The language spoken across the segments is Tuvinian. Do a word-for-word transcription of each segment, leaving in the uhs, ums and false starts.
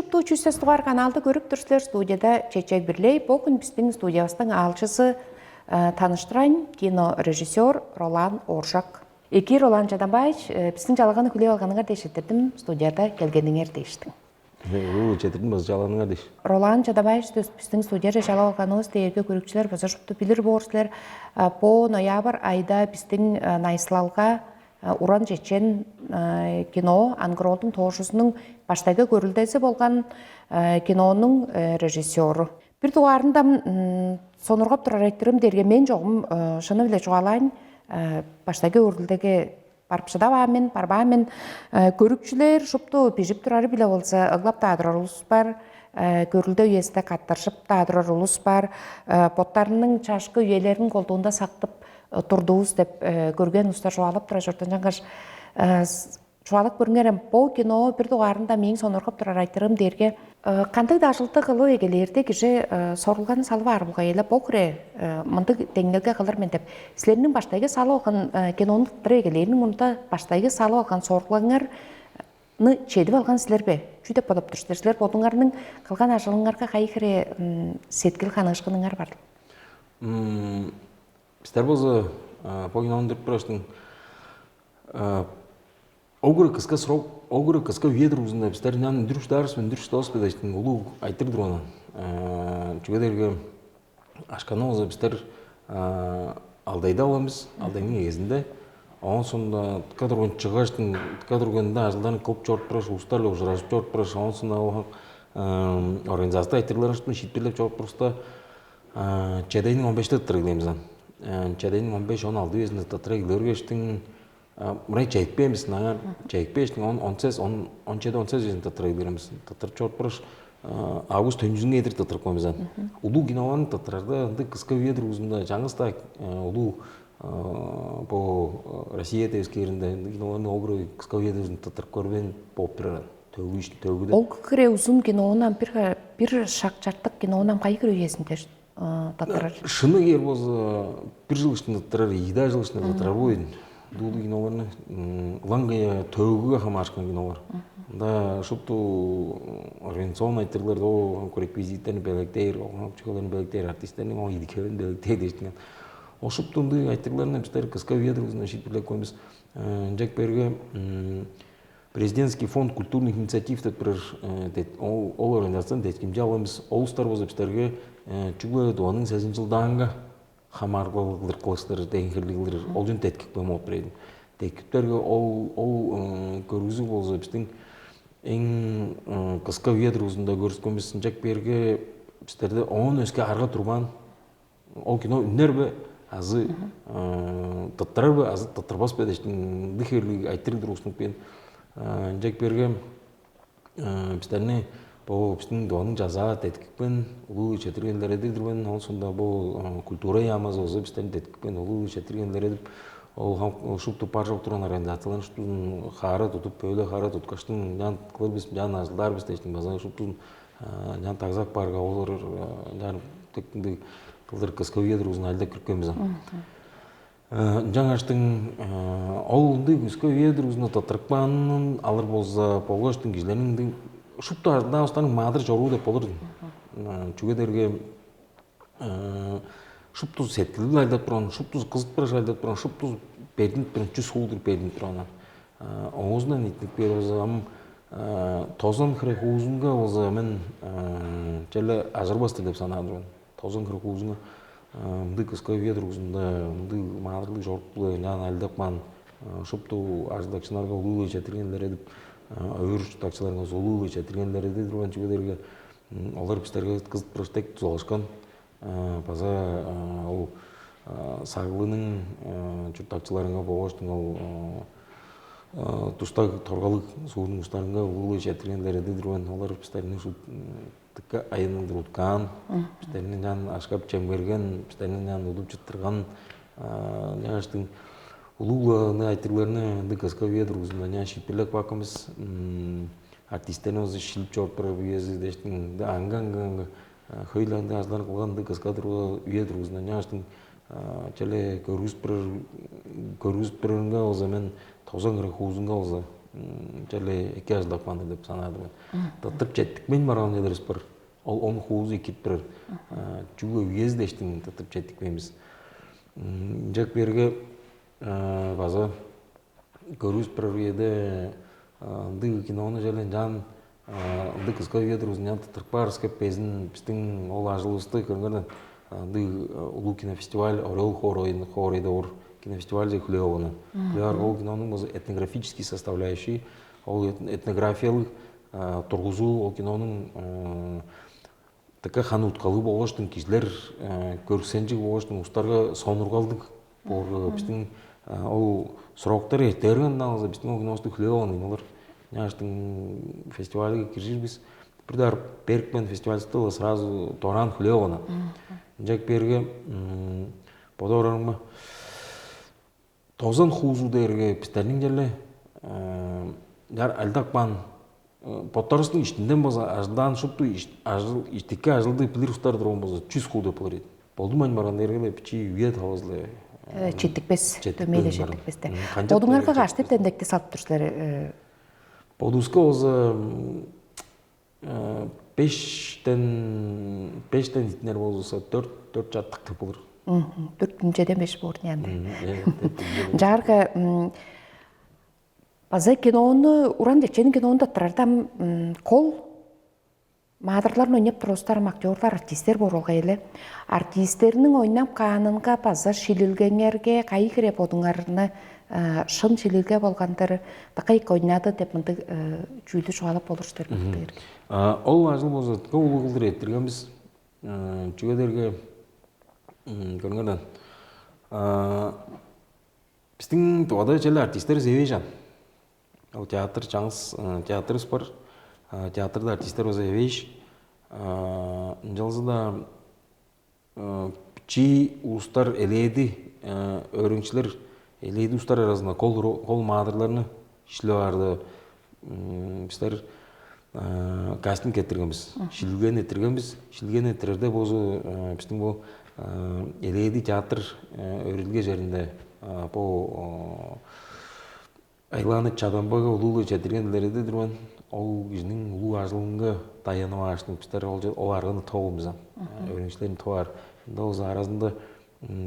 Туу чүс сес дугаар каналды көрүп тур силер, студияда Чечек Бирлей. Бу күн биздин студиябыздың аалчысы, э, таныштырайн, кинорежиссер Ролан Оржак. Эки, Ролан Чадамбаевич, э, биздин чалаганы хүлээп алганыңар дээш четтирдим, студияда келгениңер дээштиң. Уу, четирдин база чаланыңар дээш. Ролан Чадамбаевич, биздин студияда чалап алганыбыз дээрге көрүкчүлер база шупту билир боор силер. А, бу ноябрь айда биздин, э, найысылалга, э, Уран чечен, э, кино ангыролдуң тоожузунуң баштайгы көрүлдези болган, э, кинонуң, э, режиссеру. Бир дугаарында, м, сонургап турар айтырым дээрге мен чогум, э, шыны-биле чугаалаайн, э, баштайгы көрүлдеге барып шыдаваан мен, барбаан мен. Э, көрүкчүлер шупту бижип турары-биле болза, ыглап-даа турар улус бар, э, көрүлде үезинде каттыржып-даа турар улус бар, э, боттарының чашкы үелерин колдуунда сактып, э, турдувус деп, э, көрген улустар чугаалап турар чорду. Ынчангаш, э, с-, чугаалап көрүңерем, бо кино бир дугаарында мээң сонургап турар айтырым дээрге, э, кандыг-даа ажылды кылып эгелээрде кижи, э, сорулганы салып аар болгай эле, бо хире, э, мындыг деңнелге кылыр мен деп. Силерниң баштайгы салып алган, э, кинону тыттыр эгелээриниң мурнунда баштайгы салып алган сорулгаңарны чедип алган силер бе? Чүү деп бодоп тур силер? Силер бодуңарның кылган ажылыңарга кайы хире, м, сеткил ханыышкыныңар бар? М, Бистер болза, а, бо кинону дүрүп турар, а, ол кыры кыска срок, ол кыры кыска үе дургузунда бистер ынчан үндүрүп шыдаарывыс, үндүрүп шыдавас бе дээштиң улуг айтырыг турган. А, чүге дээрге акшаны болза бистер, а, алды айда аламыз, алды айның эгезинде. Оон соонда тыка турган чыггаштың, тыка турганда ажылдарын кылып чоруп турар, улустар-ла ужуражып чоруп турар. Оон соонда ол, а, организацияда айтырларын шуптун шиитпирлеп чоруп турувуста, а, чеди айның он беште тыттырыг деймиз ан. Э, чеди айның он беш, он алды үезинде тыттырыг илергээштиң, а, мырай чедиппээн бис, аңаа чедиппээштиң, он, он сес, он, он чеди, он сес үезинде тыттырыг илеремиз. Тыттырып чоруп тургаш, а, август төнчүзүнге чедир тыттырып койбузан. Улуу киноларны тыттырарда ындыг кыска үе дургузунда чаңгыс-даа, э, улуу, э, бо, э, Россия девискээринде ындыг киноларны ол кыска үе дургузунда тыттырып көрбээн болуп турар. Төгүш төгүдө. Ол хире узун кинону ам бир, бир шак чартык кинону ам кайы хире үезинде, э, тыттырар? Шыны кээр болза, бир жыл ишинде тыттырар, ийи-даа жыл ишинде тыттырар боор ийин. Дуу киноларны, м, ылаңгыя төөгүгө хамаарышкан кинолар. Мында шупту организационный айтырлар, ол реквизиттерни белектээр, ол чүгелерин белектээр, артисттерниң ол идикевин белектээр дээштинген. Ол шупту ындыг айтырларны бистер кыска үе дургузунда шиитпирлеп койбус. Э, ынчак берге, м, Президентский фонд культурных инициатив деп турар, э, ол организацияны деткимче алганбыз. Ол улустар болза бистерге, э, чүгле Тываның сезинчилдаанга хамаарылгалыг кылыштыр, деңгерлиглер ол чүн деткипкен болуп турар. Деткиптерге ол ол көргүзүг болза биздин эң кыска үе тургузунда көрүскөнбүз. Ынчак берге бистерде оон өске арга турбаан. Ол кино үннер бе, азы тыттырар бе, азы тыттырбас бе дээштиң дыхерлиг айтырыг тургустунуп кээн. Ынчак берге бистерни бо биздин Тываның чазаа деткипкен, улуу четиргеннер эдир турган, ол соонда бо культура яамазы болза бистерни деткипкен, улуу четиргеннер эдип, ол шупту бар чок турган организацияларны шуптузун хаара тудуп, бөлө хаара туткаштың, ынчаан кылыр бис, ынчаан ажылдаар бис дээштиң база шуптузун ынчаан дагзак баарга, олар ынчаан тектиндиг кылдыр кыска үе тургузун ажылдап кирипкен бис ам. Ынчангаштың ол ындыг өске үе дургузунда тыттырып каанын алыр болза, болгаштың кижилерниң ындыг шупту ажылдаавыстарның маадыр чоруу деп болур. Чүге дээрге шупту сеткилдиг ажылдап турган, шупту кызып турар ажылдап турган, шупту бердинип турган, чүс хуулдур бердинип турган. Оозундан итинип кээр болза, ам тозан хире хуузунга болза мен черле ажырбастыр деп санаан турган. Тозан кыргуузунга мындыг кыска үе тургузунда мындыг маадырлыг чорук-биле ынчаан алидап каан, шупту ажылдакчыларга улуу-биле четиргеннер эдип, өөр чурттакчыларга улуу-биле четиргеннер эдип турган чүвелерге олар бистерге кызып-кырыштек дузалашкан. База ол сагылының чурттакчыларынга болгоштуң ол туста торгалыг суурнуң устарынга улуу-биле четиргеннер эдип турган, олар бистерни ушул дыка айынылдыр уткаан, бистерни ынчан ашкап чемгерген, бистерни ынчан удуп чыттырган, ынчангаштың улугланы айтырларны ындыг кыска үе тургузунда ынчан шиитпирлеп каапкан бис. Артисттерни болза шилип чоруп турар үези дээштиң аңга аңга аңга хөйле ындыг ажылдар кылган ындыг кыска тургу үе тургузунда ынчангаштың черле көргүзүп турар көргүзүп турарынга болза мен тозан кыргык хуузунга болза черле эки ажылдап каан деп санаар мен. Тыттырып четтикпейн барган черлерибиз бар. Ол ом хуузу экип турар. Чүгле үези дештиң тыттырып четтикпейнбиз. Ынчак берге база көрүүс бир үеде ындыг кинону черле ынчаан ындыг кыска үе тургузунчан тыттырып каарыс кеп безин биздин ол ажылыбызды көрүңерден ындыг улуу кинофестиваль Орел хоорайда уур кинофестивальже хүлээп алган. Хүлээп алган ол кинонуң база этнографический составляющий, ол этнографиялык тургузуу ол кинонуң дыка ханы уткалыг болгаштың кижилер көрүксенчиг болгаштың устарга сонургалдыг боорга биздин ол сроктар эртерген алза биздин ол кинобусту хүлээп алган олар няштың фестивальга киржирбиз бир даар берикпен фестивальдыкты сразу дораан хүлээп алган ынчак берге бодоорарыңма тозан хуузу дээрге бистерниң деле яр альдак баан боттарыбыздың иштинден болза ажылдаан шупту ажыл иштикке ажылды билир устар турган болза чүс хуу деп болор эди. Болдумайн барган дээрге эле бичии үе табызыле Э, Четтикпес, дөмейле четтикпес да. Канчап Бодуңарга каш деп дендекти салып тур силер? Э, Бодуска болза бештен бештен итинер болза төрт төрт жаттык деп болур. Төрт күнчеден беш боор нянды. Жарга база кинону уран чеченин кинону да турарда кол маадырларын ойнап турустарым актерлар, артисттер боор болгай эле. Артисттерниң ойнап каанынга база шилилгеңерге кайы кире бодуңарны шын шилилге болгандыр дыка эки ойнады деп мындыг чүүлдү чугаалап болур силер бирдиир. Ол ажыл болза улуу кылдыр эрттиргенбиз. Чүге дээрге көрүңерден биздиң тубада черле артисттерибиз эвээш ан. Ол театр чаңгыс театрыбыз бар. Театрда артисттер база эвээш. Ынчалза-даа чи улустар элээди өөрүнчүлер элээди улустар аразында кол кол маадырларны иштилеп аарда бистер кастинг кеттиргенбиз, шилилген эрттиргенбиз. Шилилген эрттирерде болзу биздин бу элээди театр өөрүлге жеринде бу Айлааны чадамбага улуу-ла чедирген илередир мен. Ол кижиниң улуу ажылынга даянып ааштың бистер ол ол арганы тоолумза. Өөрүнчүлерин товар. Ында болза аразында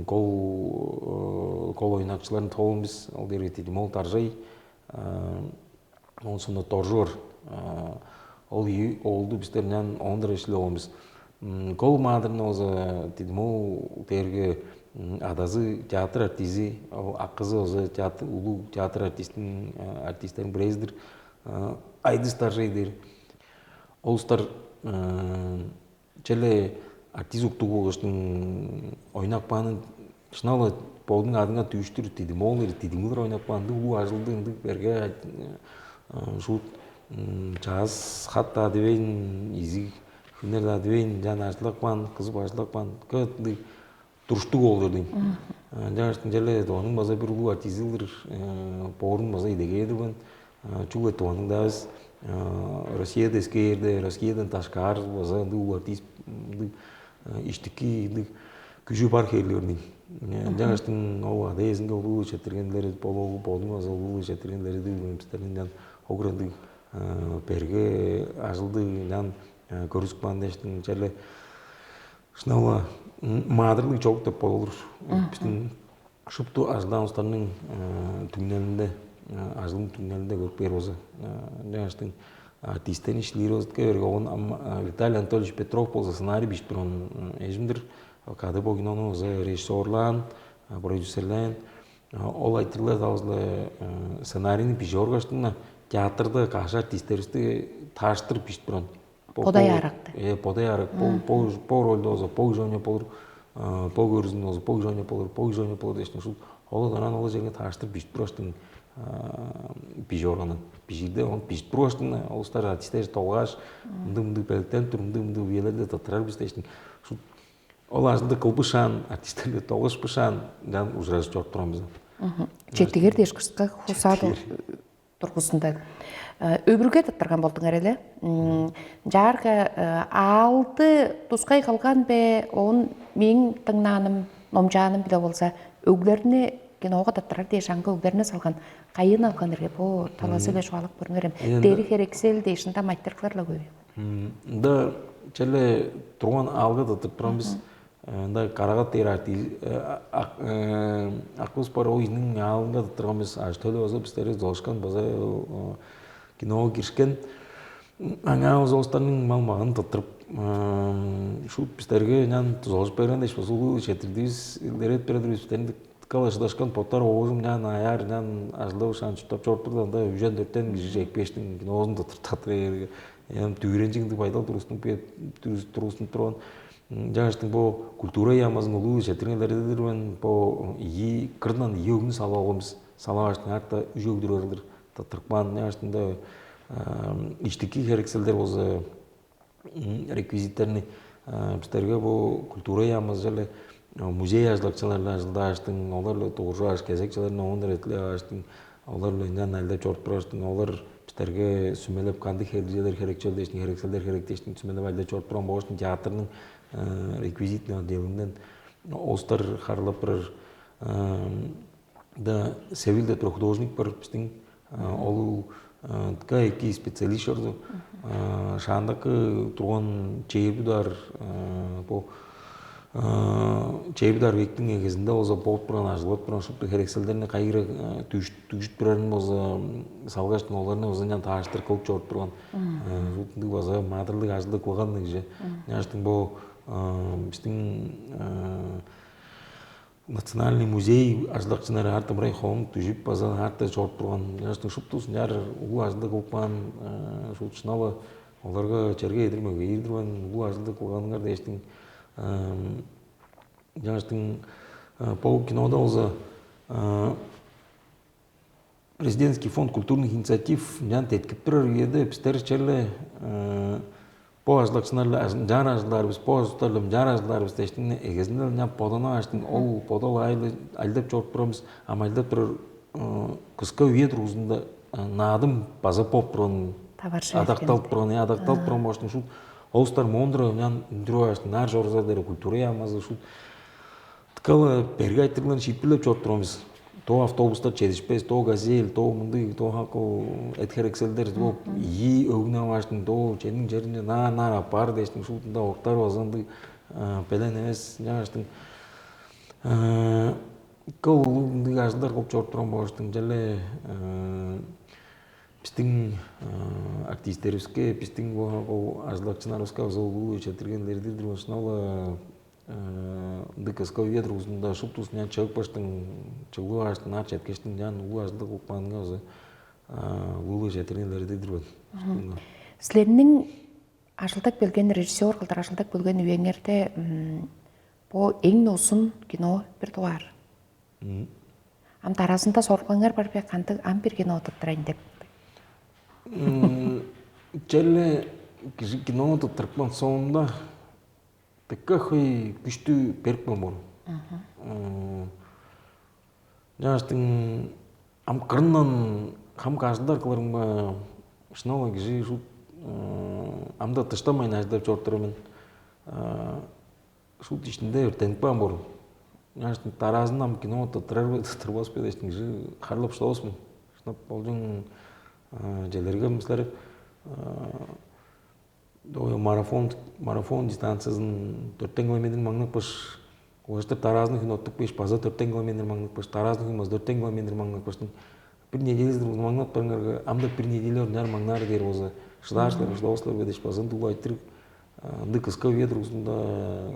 гол гол ойнакчыларын тоолумбуз. Ол дээрге Тидимол Даржай, оон соно Доржу бар. Ол оолду бистер ынчан оон-дыр эшли оомбуз. Кол маадырны болза Тидимол дээрге адазы театр артизи, акызы болза театр улуу театр артистин артистерин бирээзидир. Айдыс Даржай дээр. Ол устар черле артист уктуг болуштуң ойнап каанын шынап-ла бодуң адыңа дүүштүр дидим ол дидимилер ойнап каан ындыг улуу ажылды ындыг берге шуут чаас хат-даа дивейн изиг хүннер-даа дивейн жан ажылдап каан кызып ажылдап каан ындыг туруштуг болур дейм. Ынчангаш ынчале оның база бир улуу артист кылдыр боорун база идегээдирбин. Чүгле туганыңдавыс Россияда эскээрде Россиядан ташкаар база ындыг улуу артист ындыг иштики ындыг күжү бар хээрлиордуң. Ынчангаштың ол ада эзинге улуу четиргенлери болугу болуң база улуу четиргенлери дүүл бистеринден огур ындыг берге ажылдыг ынчан көрүзүп каан дээштиң черле шынап-ла маадырлыг чок деп болур. Биздин шупту ажылдаан улустарның түңнелинде ажылдың түңнелинде көрүп бээр болза. Ынчангаштың артисттерин иштилиир болза берге оон Виталий Анатольевич Петров болза сценарий бижип турган эжимдир. Кады бо кинону болза режиссерлаан, продюсерлээн. Ол айтырлар тавызылы сценарийни бижип оргаштың театрда каш артисттерибизди тааштырып бижип турган. Бодай аракты. Э, бодай арак. Бо бо бо ролду болза бо кижи ойнап болур. Бо көрүзүн болза бо кижи ойнап болур, бо кижи ойнап болур дээштин ушул. Ол анан ол жерге тааштырып бижип тураштың бижип органын. Бижирде ол бижип тураштың ол устар артисттер толгааш мындай мындай белектенип тур, мындай мындай үелерде тыттырар биз дээштин. Ушул ол ажылды кылбышаан, артисттерге толгашпышаан жан ужуражып чоруп турган биз. Четтигер дээш кырска хусаадыл тургузунда өбүрге тыттырган болдуңар эле. Жаарга аалды тускай кылган бе, оон мээң дыңнааным, номчааным биле болза, өглерни киного таптырар дээш аңгы өгдерине салган кайын алган эрге бо талазы-биле чугаалап көрүңерем. Дери херексел дээш ында майтырыглар-ла көбүй. Ында черле турган аалга тыттырып турган бис. Ында карагат дээр артист акыбыс бар, ол кижиниң аалынга тыттырган бис. Ажы-төлү база бистерге долушкан, база киного киришкен. Аңаа озуостарның мал-маганын тыттырып, шуут бистерге ынчан дузалажып берген дээш, база улуу четирдивис, илеретип бередир бис. Бистерниң дыка-ла шыдашкан боттары оожум ынчан аяар ынчан ажылдап ышаан чурттап чоруп турда, анда үжен дөртен кижи чекпештиң кинозун тыттыртат дээрге, эм дүүренчиг ындыг байдал тургустунуп тургустунуп турган. Ынчангаштың бо культура яамазының улуу четириңелери-дир мен, бо ийи кырындан ийи өгнү салып алган бис. Салаваштың артта үш өгдүр кылдыр тыртырыпкаан. Ынчангаштың иштики херекселдер болза реквизиттерни бистерге бо культура яамызы черле музей ажылдакчылары-биле ажылдааштың, олар-биле дугуржуаш, кезекчилерин оон эретилеп ааштың, олар-биле ынчан айлап чоруп тургаштың, олар бистерге сүмелеп кандыг хердижелер херекчел дээштиң, херекселдер херек дээштиң сүмелеп айлап чоруп турган болгаштың, театрның реквизитный отделинден остар харылап турар. Да Севил деп тура художник бар бистиң. Ол дыка эки специалист чорду. Шаандакы турган чээрби даар бо чээрби даар вектиң эгезинде болза болуп турган, ажыглап турган шупту херекселдерни кайгыра дүгжүт турарын болза салгаш, оларны болза ынчан тааштыр кылып чоруп турган. Шуптундуг база маадырлыг ажылды кылган кижи. Ынчаштың бо бистиң Национальный музей ажылдакчылары аарта мырай хооң дүжүп база аарта чоруп турган ыяштың шуптузун чаар улуу ажылдыг кылып каан шуут шыналы оларга черге эдир мөге ийирдирбайн улуу ажылдыг кылганыңар дээштиң ыяштың бо кинода болза Президентский фонд культурных инициатив ынчан деткип турар үеде бистер черле бо ажылдакчыларла ынчаар ажылдаарбыз, бо ажылдарлар ынчаар ажылдаарбыз дээштиң эгезинде ынчан бодана аштың ол бодал айлы айлдап чоруп турарбыз, ам айлдап турар кыска үе тургузунда наадым база боп турган, адакталып турган, адакталып турган болуштуң шут олустар мондура ынчан үндүрүп аштың наар чорузар дээри культура яамазы шут Дыка-ла берге айтырыгларын шиитпирлеп чоруп турган бис. Доо автобустар чедишпес, доо газель, доо мындыг, доо хакыл эт херекселдер, доо ийи өгүнү аваштың, доо чениң черинче наар-наар аппаар дээштиң шуутунда оруктар база ындыг белен эвес чааштың кыл улуг ындыг ажылдар кылып чоруп турган болуштуң черле бистиң артистерибиске, бистиң бо ажылдакчыларыбыска база улуу четиргеннердир-дир болушун ол ындыг кыска үе тургузунда шуптузунан чыгып баштың чыглып ааштың аар четкештиң чаан улуу ажылдыг кылып каанынга база улуу четиргеннердир-дир мен. Силерниң ажылдап келген режиссер кылдыр ажылдап келген үеңерде бо эң узун кино бир дугаар. Ам дараазында сорулгаңар бар бе, кандыг ам бир кино отуптурайн деп? Черле кижи кино отуптурупкан соонда дыка хөй күштү берипкен болур. Чааштың ам кырындан хам кажылдар кылырымга шынала кижи шут амда дыштанмайн ажылдап чоруптур мен. Шут иштинде өрттенип каан болур. Ынчаштың дараазында ам кино тыртырар бе, тыртырбас бе дээштиң кижи харлап шыдавас мен. Шынап болчуң челергем силер марафон марафон дистанциязын дөртен километр маңнапкаш, улаштыр дараазын хүн оттупкаш, база дөртен километр маңнапкаш, дараазын хүн база дөртен километр маңнапкаштың бир неделя маңнап барыңарга, ам-даа бир неделя ынчаар маңнаар дээр болза, шыдаар силер, шыдавас силер бе дээш база ындыг айтырыг ындыг кыска үе тургузунда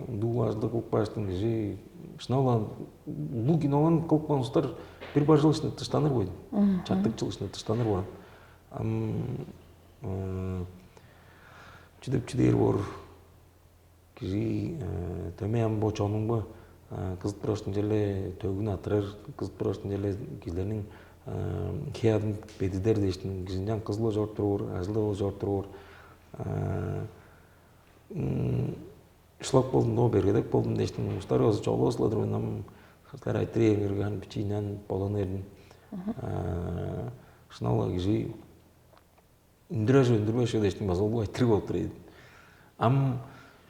ындыг улуг ажылды кылып кааштың кижи шынап улуу киногон кылып каан улустар бир бар чыл ышны тыштаныр бойду. Чартык чыл ышны тыштаныр баан. Ам чүдеп чүдээр боор кижи дөмей ам бо чонуңба кызып тураштың черле төгүн атырар кызып тураштың черле кижилерниң хей адын бедидер дээштин кижинчен кызыл чоруп турур ажылдап чоруп турур шлак болдум но бергедек болдум дээштин улустар озу чолуп ысыладыр мен ам силер айтыр ээриңерге ан бичиинен болон эрдим шынала кижи үндүрер үндүрбеш дээштин база улуг айтырыг болуп тур эдим ам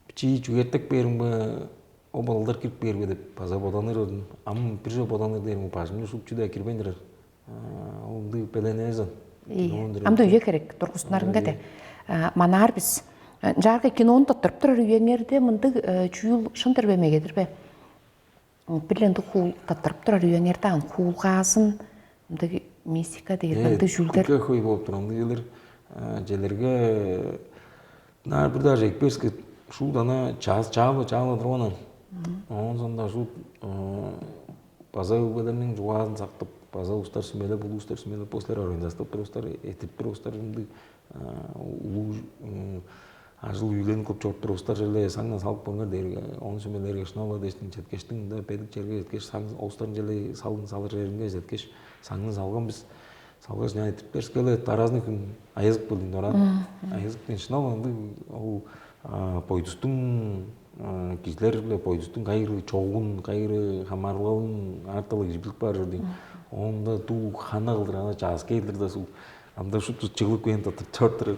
бичии чүгертек бээримге Ол балдар кирип кээрге деп база боданыр ордун. Ам бир жол боданыр дээрим бажымчы шуп чүдө кирбейн турар. Ол ындыг беленээзин. Ие. Ам да үе керек тургузунарынга де. Манаар бис. Жаарга кинону таптырып турар үеңерде мындыг чүүл шындыр бе мегедир бе? Бир ындыг хуул таптырып турар үеңерде ан хуулгаазын мындыг мистика деген ындыг жүлдер. Хөй болуп турган ындыглар желерге наар бир даже экперски шуут ана чаас чаалы чаалы турган. Оон соонда шуут база өгбелерниң чугаазын сактып, база улустар сүмелеп, улуу улустар сүмелеп, бо силер организастап туруңустар, этип туруңустар ындыг улуу ажыл үйленип кылып чоруп туруңустар эле саңдан салып коңар дээрге, ону сүмелерге шынап-ла дээштиң четкештиң мында бедик черге четкеш, саң олустарын челе салын салыр черинге четкеш, саңын салган бис. Салгаш, ынчан этип берскеле дараазында хүн аязык болдуң дораан. Аязык ден шынап ындыг ол бойдустуң кижилер-биле бойдустуң кайгыры чогун, кайгыры хамаарылгалын аарталы кижи билип баар чордуң. Оонда дуу хана кылдыр ана чаас кээлдир да суг анда шупту чыглып кээн тыртып чордур.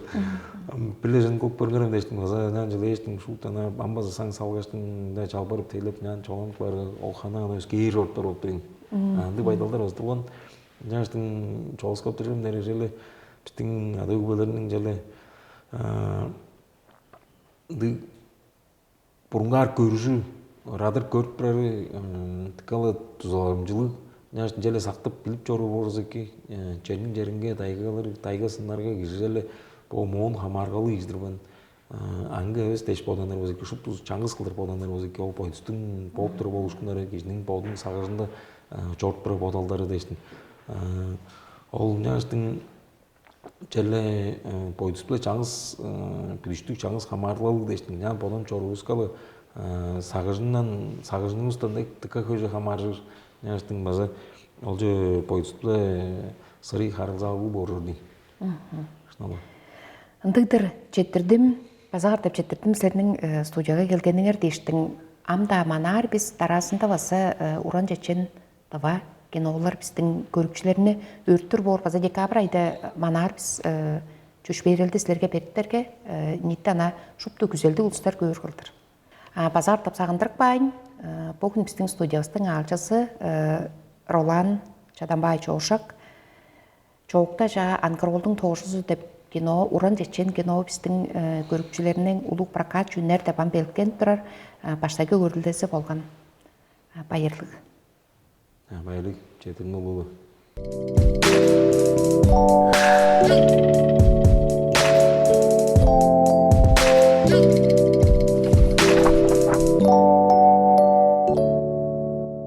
Билежин кылып көрүңерем дээштим база ынчан жылээштим шуут ана амбаза саң салгаштың да чалбарып тейлеп ынчан чогунуп каарга ол хана ана өскээр чоруптар болуп тур. Андыг байдалдар база турган. Ынчаштың чоокускап туржам дээрге черле бистиң ада өгбелерниң черле ындыг бурунгаар көрүжү радыр көрүп турары дыккалы дузаларымчылыг ынчаштың черле сактып билип чоруур болза эки. Черниң черинге тайгалар тайга сыннарга кижи черле бо моон хамааргалы кижидирбен. Аңгы эвес дээш боданыр болза эки шупту чаңгыс кылдыр боданыр болза эки ол бойдустуң бооп туруп болушкуннары кижиниң бодунуң сагыжында чоруп турар бодалдары дээштин. Ол ынчаштың черле бойдус-биле чаңгыс бүдүштүг чаңгыс хамаарылгалыг дээштиң ынчаан бодон чоруувускалы сагыжындан сагыжынывыстан дыка хөже хамааржыр ынчаштың база олче бойдус-биле сырый харылзаалыг боор чор дейм. Шыналы. Ындыгдыр четтирдим, база катап четтирдим силерниң студияга келгениңер дээштиң. Ам-даа манаар бис дараазында база уран чечен тыва кинолар бистиң көрүкчүлерни өөрүттүр боор база декабрь айда манаар бис чөпшээрелди силерге бериптерге ниити ана шупту күзелдиг улустар көөр кылдыр. База катап сагындырып каайн, бо хүн бистиң студиябыстың аалчызы Ролан Чадамбаевич Ооржак. Чоокта чаа Ангыролдуң тоожузу деп кино, уран чечен кино бистиң көрүкчүлерниң улуг прокат чүннер деп ам белгиленип турар баштайгы көрүлдези болган. Байырлыг. Байырлыг, четирин улуу.